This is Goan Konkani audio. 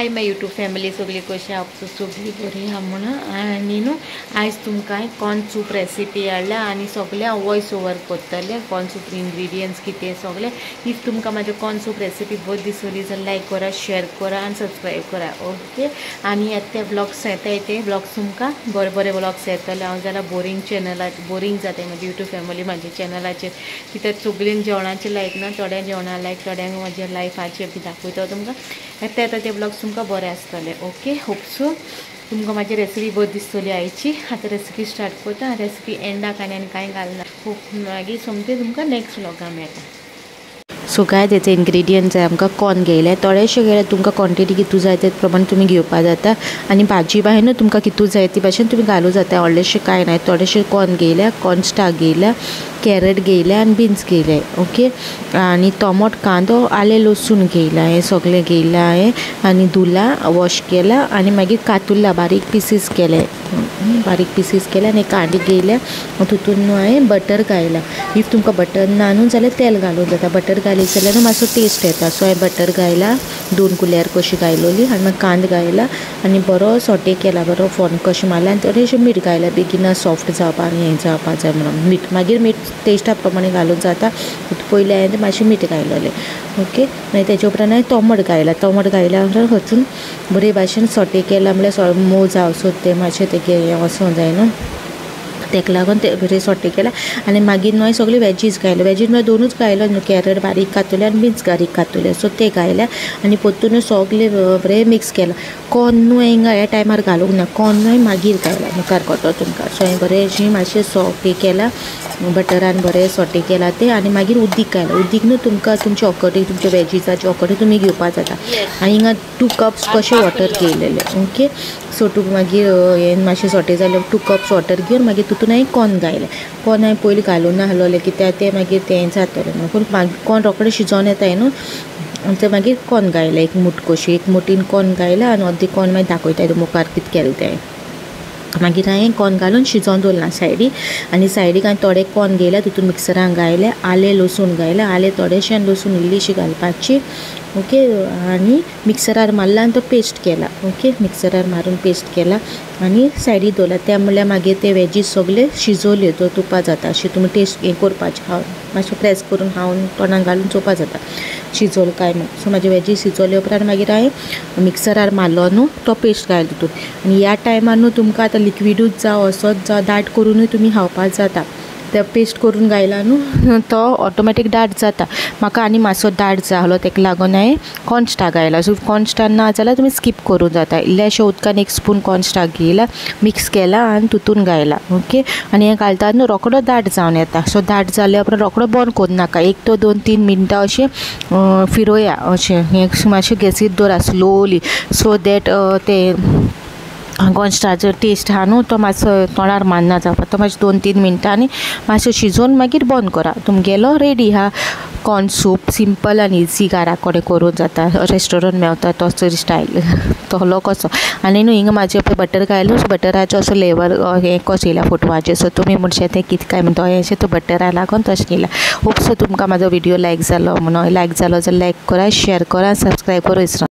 हाय my YouTube family, सगळी कशी आसा? सगळी बरी आहा म्हणून. आनी न्हू आयज तुमकां कॉर्न सूप रेसिपी हाडल्या आनी सगळें हांव वॉयस ओवर करतलें. कॉर्न सूप इन्ग्रिडियंट्स कितें सगळें. If तुमकां म्हाजे कॉर्न सूप रेसिपी बरी दिसली जाल्यार लायक करा, शेअर करा आनी सबस्क्रायब करा. ओके, आनी येता ते व्लॉग्स येताय, ते व्लॉग्स तुमकां बरे बरे व्लॉग्स येतले. हांव जाल्यार बोरींग चॅनलाचेर बोरींग जाता म्हजी यूट्यूब फॅमिली म्हाज्या चॅनलाचेर, कित्याक सगळीं जेवणाचें लायक ना, थोड्या जेवणा लायक, थोड्यांक म्हज्या लायफाचें बी दाखयता तुमकां. येता येता ते व्लॉग्स तुमकां बरें आसतले. ओके, होप सो तुमकां म्हाजी रेसिपी बरी दिसतली आयची. आतां रेसिपी स्टार्ट करता. रेसिपी एंडाक आनी आनी कांय घालना. खूब मागीर सोमतें तुमकां नेक्स्ट व्लॉगां मेळटा. सो काय तेचे इन्ग्रिडियंट्स जाय आमकां. कॉर्न घेयले थोडेशे घेयले, तुमकां क्वॉन्टिटी कितू जाय ते प्रमाणे तुमी घेवपा जाता. आनी भाजी बाय न्हू तुमकां कितू जाय ती भाशेन तुमी घालूं जाता, व्हडलेशें कांय ना. थोडेशे कॉर्न घेयल्या, कॉर्न स्टार्क घेयल्या, कॅरट घेयल्या आनी बिन्स घेयले. ओके, आनी टोमोट, कांदो, आलें, लसूण घेयला. हें सगळें घेयलां हांवें आनी धुला, वॉश केला आनी मागीर कातुरला, बारीक पिसीस केले, बारीक पिसीस केले. आनी कांडी घेयल्या, तितून न्हू हांवें बटर घायला. If तुमकां बटर ना न्हू जाल्यार तेल घालूं जाता. बटर घालीत जाल्यार न्हू मातसो टेस्ट येता. सो हांवें बटर घायला, 2 कुल्यार कशी घायलोली आनी मागीर कांदो घायला आनी बरो सोटे केला, बरो फोन कशें मारला आनी थोडेशें मीठ घायला, बेगीन सॉफ्ट जावपा आनी हें जावपा जाय म्हणून. मीठ मागीर मीठ टेस्टा प्रमाणे घालूंक जाता. पयलीं हांवें मातशें मीठ घायलोलें. ओके, मागीर तेजे उपरांत हांवें टोमाट घायला. टोमाट घायल्या उपरांत वचून बरे भाशेन सोटे केला, म्हणल्यार मोव जावं तें मातशें तेगे हें वचों जाय न्हू, तेका लागून ते बरे सोटे केला. आनी मागीर न्हू हांवें सगळे वेजीस घायले. वेजीस म्हळ्यार दोनूच घायलो न्हू, कॅरट बारीक कातुले आनी बिन्स बारीक कातुले. सो ते घायले आनी परतून सगळे बरें मिक्स केलां. कॉर्न न्हू हिंगा ह्या टायमार घालूंक ना, कॉर्न न्हू मागीर घायला, मुखार कळटलो तुमकां. सो हांवें बरें मातशें सोटे केला, बटरान बरें सोटे केला तें. आनी मागीर उदीक घायला. उदीक न्हू तुमकां तुमचे अकॉर्डिंग, तुमच्या वेजीसाचे अकॉर्डिंग तुमी घेवपा जाता. आनी हिंगा 2 कप्स कशें वॉटर घेयलेलें. ओके, सो टू मागीर हें मातशें सोटे जालें, 2 कप्स वॉटर घेवन मागीर तितून हांवें कॉर्न घायलें. कॉर्न हांवें पयलीं घालूं नासलोलें, कित्याक तें मागीर तें जातलें म्हणून. पूण मागीर कॉर्न रोखडें शिजोवन येताय न्हू, आनी तें मागीर कॉर्न घायलें एक मूठ कशी, एक मुठीन कॉर्न घायला आनी अर्दी कॉर्न मागीर दाखयता मुखार कितें केलें तें. मागीर हांवें कॉर्न घालून शिजोवन दवरलां सायडीक. आनी सायडीक हांवें थोडे कॉर्न घेयले, तितून मिक्सरान घायले, आलें लसूण घायलें, आलें थोडेशें आनी लसूण इल्लीशी घालपाची. ओके, आनी मिक्सरार मारला आनी तो पेस्ट केला. ओके, मिक्सरार मारून पेस्ट केला आनी सायडीक दवरला. त्या म्हणल्यार मागीर ते वेजीस सगळे शिजवले तो तुपा जाता. अशें तुमी टेस्ट हें करपाचें, खावन मातशें प्रेस करून खावन तोंडाक घालून चोवपा जाता शिजोवले काय म्हूण. सो म्हाजे वेजीस शिजवले उपरांत मागीर हांवें मिक्सरार मारलो न्हू तो पेस्ट घायलो तितून. आनी ह्या टायमार न्हू तुमकां आतां लिक्विडूच जावं असोच जावं दाट करुनूय तुमी खावपाक जाता. ते पेस्ट करून घायला न्हू तो ऑटोमॅटीक दाट जाता. म्हाका आनी मातसो दाट जालो तेका लागून हांवें कॉर्न स्टार्क घायला. सो कॉर्न स्टार्क ना जाल्यार तुमी स्कीप करूं जाता. इल्लेशें उदकान 1 स्पून कॉर्न स्टार्क घेयला, मिक्स केला आनी तितून घायला. ओके, आनी हें घालता न्हू रोकडो दाट जावन येता. सो दाट जाल्या उपरांत रोकडो बंद करूं नाका, 1 ते 2-3 मिनटां अशें फिरोया, अशें हें मातशें गॅसीर दवरा स्लोली, सो that तें कॉर्न स्टार्चो टेस्ट आहा न्हू तो मातसो तोंडार मारना जावपा. तो मातशें 2-3 मिनटांनी मातशें शिजोवन मागीर बंद करा. तुमगेलो रेडी आहा कॉर्न सूप. सिंपल आनी इजी, घरा कडेन करूं जाता. रेस्टोरंट मेवता तसो स्टायल तसलो कसो. आनी न्हू हिंगा म्हाजें पळय बटर घायलो, सो बटराचो असो लेवल हें कसो येयला फोटवाचेर. सो तुमी म्हणशे तें कितें काय म्हणटा अशें तो बटरा लागून तशें येयला. होप सो तुमकां म्हाजो व्हिडियो लायक जालो म्हणून. लायक जालो जाल्यार लायक करा, शेअर करा, सबस्क्रायब करूं विसरो.